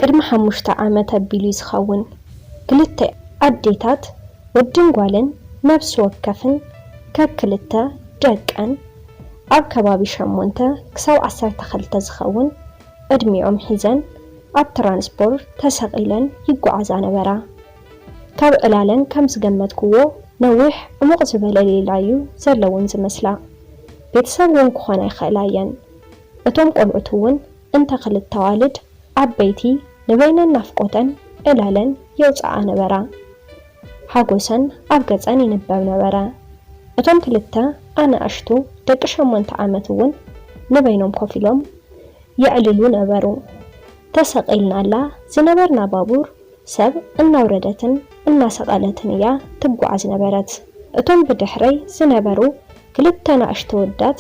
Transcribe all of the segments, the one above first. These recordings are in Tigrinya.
ቅድሚ ሓሙሽተ ዓመት ኣቢሉ እዩ ዝኸውን። ክልተ ኣዴታት፣ ወድን ጓልን፣ ነብሲ ወከፍን ከክልተ ደቀን፣ ኣብ ከባቢ ሸሞንተ ክሳብ ዓሰርተ ክልተ ዝኸውን ዕድሚኦም ሒዘን ኣብ ትራንስፖርት ተሰቒለን ይጓዓዛ ነበራ። ካብ ዕላለን ከም ዝገመትክዎ፣ ነዊሕ ዕሙቕ ዝበለ ሌላ እዩ ዘለውን ዝመስላ። ቤተሰብ እውን ክኾና ይኽእላ እየን። እቶም ቆልዑት እውን እንተ ክልተ ኣዋልድ ዓበይቲ፣ ንበይነን ናፍቆተን ዕላለን የውፅኣ ነበራ። ሓጎሰን ኣብ ገፀን ይንበብ ነበረ። እቶም ክልተ ኣናእሽቱ ደቂ ሸሞንተ ዓመት እውን ንበይኖም ኮፍ ኢሎም የዕልሉ ነበሩ። ተሰቒልናላ ዝነበርና ባቡር ሰብ እናውረደትን እናሰቐለትን እያ ትጓዓዝ ነበረት። እቶም ብድሕረይ ዝነበሩ ክልተ ናእሽቱ ኣወዳት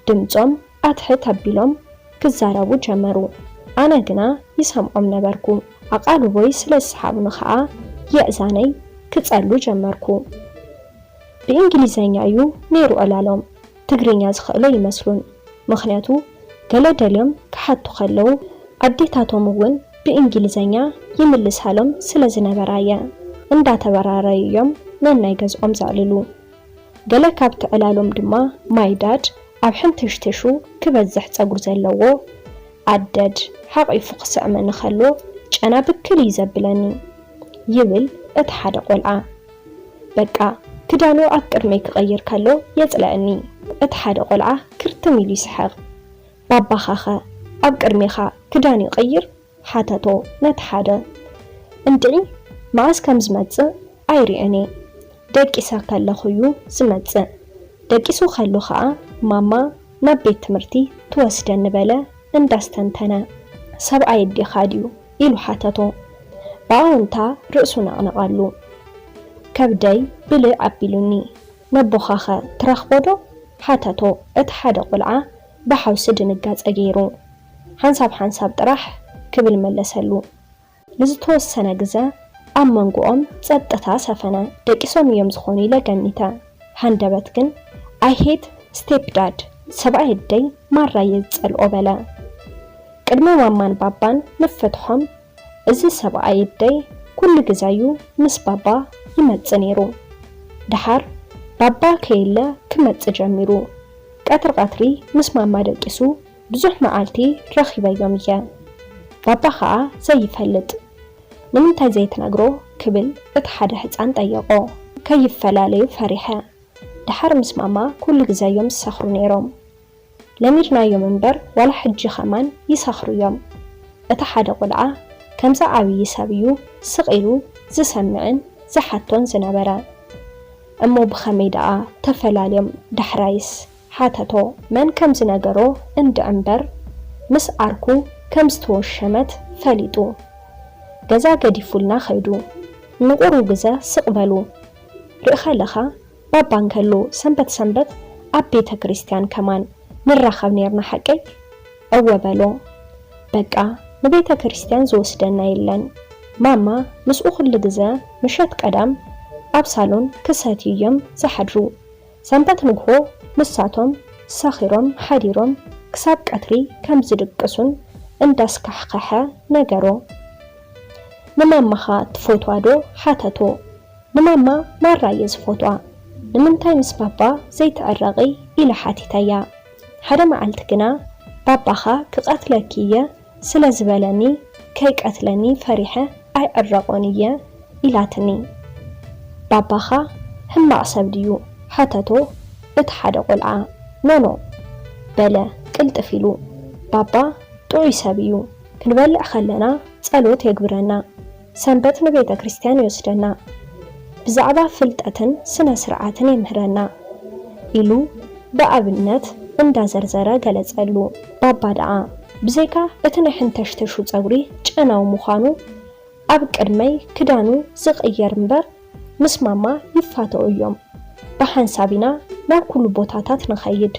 ድምጾም ኣትሕት ኣቢሎም ክዛረቡ ጀመሩ። ኣነ ግና ይሰምዖም ነበርኩ። ኣቓልቦይ ስለ ዝሰሓቡኒ ኸኣ የእዛነይ ክጸሉ ጀመርኩ። ብእንግሊዘኛ እዩ ነይሩ ዕላሎም። ትግርኛ ዝኽእሉ ኣይመስሉን። ምኽንያቱ ገለ ደልዮም ክሓቱ ከለዉ ኣዴታቶም እውን ብእንግሊዘኛ ይምልሳሎም ስለ ዝነበራ እየ። እንዳተበራረዩ እዮም ነናይ ገዝኦም ዘዕልሉ። ገለ ካብቲ ዕላሎም ድማ my dad ኣብ ሕንትሽትሹ ክበዝሕ ጸጉሪ ዘለዎ ኣደድ ሓቒፉ ክስዕመኒ ከሎ ጨና ብክል እዩ ዘብለኒ ይብል እቲ ሓደ ቆልዓ። በቃ ክዳኑ ኣብ ቅድመይ ክቐይር ከሎ የጽልኣኒ። እቲ ሓደ ቆልዓ ክርትም ኢሉ ይስሕቕ። ባባኻኸ ኣብ ቅድሜኻ ክዳን ይቕይር? ሓተቶ ነቲ ሓደ። እንድዒ መዓስ ከም ዝመጽእ ኣይርእዮን እየ። ደቂሰ ከለኹ እዩ ዝመጽእ። ደቂሱ ከሎ ኸኣ ማማ ናብ ቤት ትምህርቲ ትወስደኒ በለ እንዳስተንተነ። ሰብኣይ ኣዴኻ ድዩ? ኢሉ ሓተቶ ብኣወንታ ርእሱ ነቕነቐሉ። ከብደይ ብልዕ ኣቢሉኒ። ነቦኻኸ ትረኽቦ ዶ? ሓተቶ እቲ ሓደ ቆልዓ ብሓውሲ ድንጋጸ ገይሩ። ሓንሳብ ሓንሳብ ጥራሕ ክብል መለሰሉ። ንዝተወሰነ ግዘ ኣብ መንጎኦም ጸጥታ ሰፈነ። ደቂሶም እዮም ዝኾኑ ኢለ ገሚተ። ሃንደበት ግን I hate stepdad፣ ሰብኣይ ኣደይ ማራ እየ ዝጸልኦ በለ። ቅድሚ ማማን ባባን ምፍትሖም እዚ ሰብኣይ ኣደይ ኩሉ ግዘ እዩ ምስ ባባ ይመጽእ ነይሩ። ደሓር ባባ ከየለ ክመጽእ ጀሚሩ። ቀትሪ ቀትሪ ምስ ማማ ደቂሱ ብዙሕ መዓልቲ ረኺበዮም እየ። ባባ ኸኣ ዘይፈልጥ። ንምንታይ ዘይትነግሮ ክብል እቲ ሓደ ህጻን ጠየቖ። ከይፈላለዩ ፈሪሐ። ደሓር ምስ ማማ ኩሉ ግዘ እዮም ዝሰኽሩ ነይሮም። ለሚድናዮም እምበር ዋላ ሕጂ ኸማን ይሰኽሩ እዮም። እቲ ሓደ ቆልዓ ከምዚ ዓብዪ ሰብ እዩ ስቕ ኢሉ ዝሰምዕን ዝሓቶን ዝነበረ። እሞ ብኸመይ ደኣ ተፈላልዮም ዳሕራይስ? ሓተቶ። መን ከም ዝነገሮ እንድዒ እምበር ምስ ዓርኩ ከም ዝተወሸመት ፈሊጡ። ገዛ ገዲፉልና ኸይዱ። ንቑሩብ ግዘ ስቕ በሉ። ርእኻ ኣለኻ ባባ እንከሎ ሰንበት ሰንበት ኣብ ቤተ ክርስትያን ከማን ንራኸብ ኔርና ሓቀይ? እወ በሎ። በቃ ንቤተ ክርስትያን ዝወስደና የለን። ማማ ምስኡ ኩሉ ግዘ ምሸት ቀዳም ኣብ ሳሎን ክሰትዩ እዮም ዝሓድሩ። ሰንበት ንግሆ ንሳቶም ሰኺሮም ሓዲሮም ክሳብ ቀትሪ ከም ዝድቅሱን እንዳስካሕከሐ ነገሮ። ንማማኻ ትፈትዋ ዶ? ሓተቶ። ንማማ ማራ እየ ዝፈትዋ። ንምንታይ ምስ ባባ ዘይትዕረቒ? ኢለ ሓቲተያ። ሓደ መዓልቲ ግና ባባኻ ክቐትለኪ እየ ስለ ዝበለኒ ከይቀትለኒ ፈሪሐ ኣይዕረቖን እየ ኢላትኒ። ባባኻ ሕማቕ ሰብ ድዩ? ሓተቶ እቲ ሓደ ቆልዓ። ኖኖ በለ ቅልጥፍ ኢሉ። ባባ ጥዑይ ሰብ እዩ። ክንበልዕ ከለና ጸሎት የግብረና። ሰንበት ንቤተ ክርስትያን ይወስደና። ብዛዕባ ፍልጠትን ስነ ስርዓትን የምህረና ኢሉ ብኣብነት እንዳዘርዘረ ገለጸሉ። ባባ ደኣ ብዘይካ እቲ ናይ ሕንተሽተሹ ጸጉሪ ጨናዊ ምዃኑ ኣብ ቅድመይ ክዳኑ ዝቕየር እምበር ምስ ማማ ይፋተዉ እዮም። ብሓንሳብ ኢና ናብ ኩሉ ቦታታት ንኸይድ።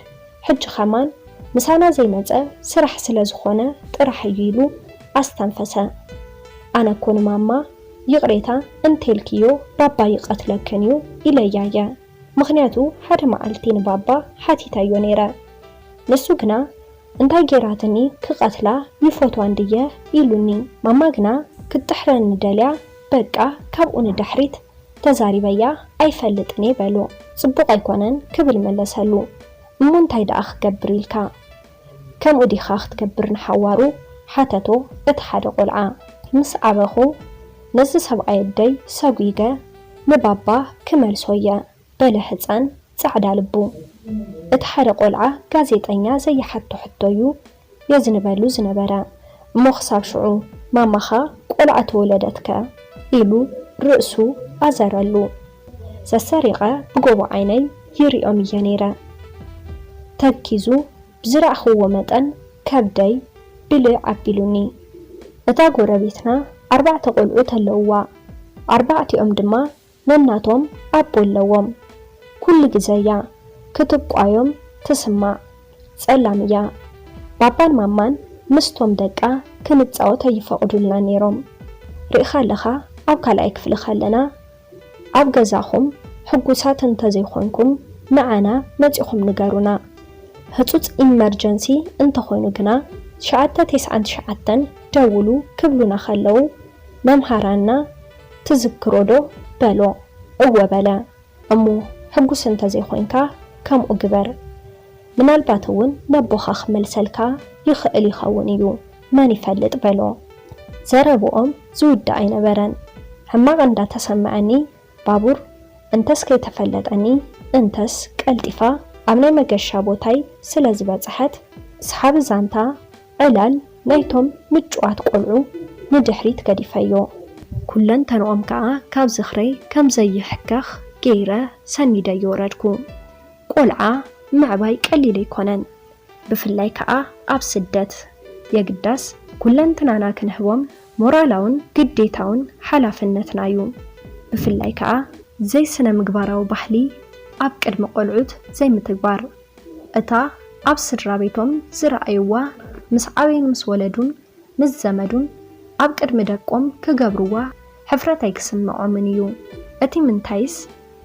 ሕጂ ኸማን ምሳና ዘይመጸ ስራሕ ስለ ዝኾነ ጥራሕ እዩ ኢሉ ኣስተንፈሰ። ኣነ እኮ ንማማ ይቕሬታ እንተልክዮ ባባ ይቐትለክን እዩ ኢለያ እየ። ምኽንያቱ ሓደ መዓልቲ ንባባ ሓቲተዮ ነይረ። ንሱ ግና እንታይ ጌራትኒ ክቐትላ ይፈትዋ እንድየ ኢሉኒ። ማማ ግና ክትጥሕረኒ ደልያ በቃ ካብኡ ንድሕሪት ተዛሪበያ ኣይፈልጥን እየ በሎ። ጽቡቕ ኣይኮነን ክብል መለሰሉ። እሞ እንታይ ደኣ ክገብር ኢልካ? ከምኡ ዲኻ ክትገብር ንሓዋሩ ሓተቶ እቲ ሓደ ቆልዓ። ምስ ዓበኹ ነዚ ሰብኣይ ኣደይ ሰጒገ ንባባ ክመልሶ እየ በለ ህጻን ጻዕዳ ልቡ። እቲ ሓደ ቆልዓ ጋዜጠኛ ዘይሓቶ ሕቶ እዩ የዝንበሉ ዝነበረ። እሞ ክሳብ ሽዑ ማማኻ ቆልዓ ተወለደትከ ኢሉ ርእሱ ኣዘረሉ። ሰሰሪቐ ብጎቦ ዓይነይ ይሪኦም እየ ነይረ። ተኪዙ ብዝረኣኽዎ መጠን ከብደይ ብልዕ ኣቢሉኒ። እታ ጎረቤትና ኣርባዕተ ቆልዑ ተለውዋ። ኣርባዕቲኦም ድማ ነናቶም ኣቦ ኣለዎም። ኩሉ ግዘ እያ ክትቋዮም ትስማዕ። ጸላም እያ። ባባን ማማን ምስቶም ደቃ ክንጻወት ኣይፈቕዱልና ነይሮም። ርኢኻ ኣለኻ ኣብ ካልኣይ ክፍሊ ከለና ኣብ ገዛኹም ሕጉሳት እንተዘይኾንኩም ንዓና መጺኹም ንገሩና። ህጹጽ ኢመርጀንሲ እንተኾይኑ ግና ትሽዓተ ተስዓን ትሽዓተን ደውሉ ክብሉና ከለዉ መምሃራና ትዝክሮ ዶ በሎ። እወ በለ። እሞ ሕጉስ እንተዘይኾይንካ ከምኡ ግበር። ምናልባት እውን ነቦኻ ክመልሰልካ ይኽእል ይኸውን እዩ፣ መን ይፈልጥ በሎ። ዘረብኦም ዝውዳእ ኣይነበረን። ሕማቕ እንዳተሰምዐኒ ባቡር እንተስ ከይተፈለጠኒ እንተስ ቀልጢፋ ኣብ ናይ መገሻ ቦታይ ስለ ዝበጽሐት ሰሓቢ ዛንታ ዕላል ናይቶም ምጭዋት ቆልዑ ንድሕሪት ገዲፈዮ። ኩለንተንኦም ከኣ ካብ ዝኽረይ ከም ዘይሕከኽ ገይረ ሰኒደዮ ወረድኩ። ቆልዓ ምዕባይ ቀሊል ኣይኮነን፣ ብፍላይ ከኣ ኣብ ስደት። የግዳስ ኩለንትናና ክንህቦም ሞራላውን ግዴታውን ሓላፍነትና እዩ። ብፍላይ ከኣ ዘይስነ ምግባራዊ ባህሊ ኣብ ቅድሚ ቆልዑት ዘይምትግባር። እታ ኣብ ስድራ ቤቶም ዝረኣይዋ ምስ ዓበዩን ምስ ወለዱን ምስ ዘመዱን ኣብ ቅድሚ ደቆም ክገብርዋ ሕፍረት ኣይክስምዖምን እዩ። እቲ ምንታይስ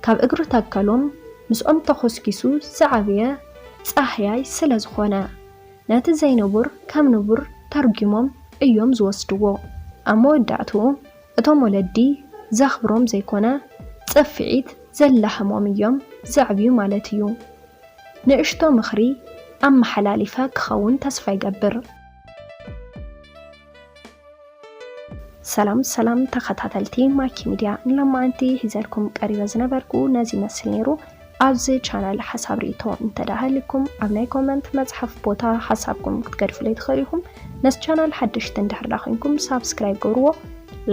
ካብ እግሪ ተከሎም ምስኦም ተኾስኪሱ ዝዓበየ ጻህያይ ስለ ዝኾነ ነቲ ዘይንቡር ከም ንቡር ተርጒሞም እዮም ዝወስድዎ። ኣብ መወዳእትኡ እቶም ወለዲ ዘኽብሮም ዘይኮነ ጽፍዒት ዘላህሞም እዮም ዘዕብዩ ማለት እዩ። ንእሽቶ ምኽሪ ኣመሓላሊፈ ክኸውን ተስፋ ይገብር። ሰላም ሰላም ተኸታተልቲ ማኪ ሚድያ፣ ንሎማዓንቲ ሒዘልኩም ቀሪበ ዝነበርኩ ነዚ ይመስል ነይሩ። ኣብዚ ቻናል ሓሳብ ርእይቶ እንተደኣ ሃልዩኩም ኣብ ናይ ኮመንት መጽሓፍ ቦታ ሓሳብኩም ክትገድፉለይ ትኽእሉ ኢኹም። ነዚ ቻናል ሓደሽቲ እንድሕር ደኣ ኮይንኩም ሳብስክራይብ ገብርዎ፣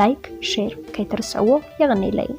ላይክ፣ ሼር ከይትርስዕዎ። የቐንየለይ።